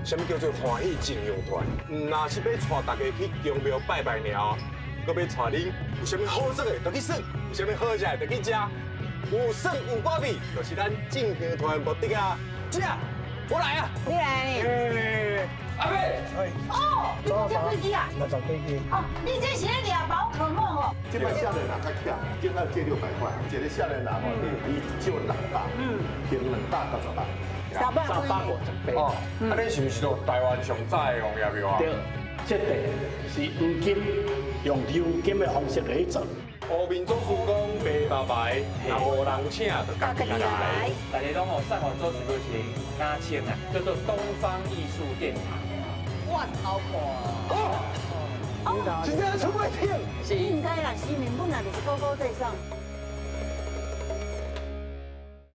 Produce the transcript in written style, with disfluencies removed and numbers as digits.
啥物叫做歡喜進香團？毋若是欲帶大家去宮廟拜拜爾，閣欲帶恁有啥物好耍的，就去耍；有啥物好食的，就去食。有耍有芭比，就是咱進香團的目的啊！姐，我來啊！你來。欸，阿伯，哦，你這幾支啊？六十幾支。哦，你這是咧掠寶可夢哦。這擺少年人較巧，見到借600塊，一个少年人吼，伊借600，還298。三百350八。哦，啊，你是毋是都台灣上早的王爺廟啊？對，這個是黃金，用鎏金的方式來做。烏面祖師講賣肉排，若無人請，就家己來。大家攏吼送予祖師閣一个名稱啊，叫做東方藝術殿堂。我頭看。哦，真正出袂停。應該啦，神明本來就是高高在上。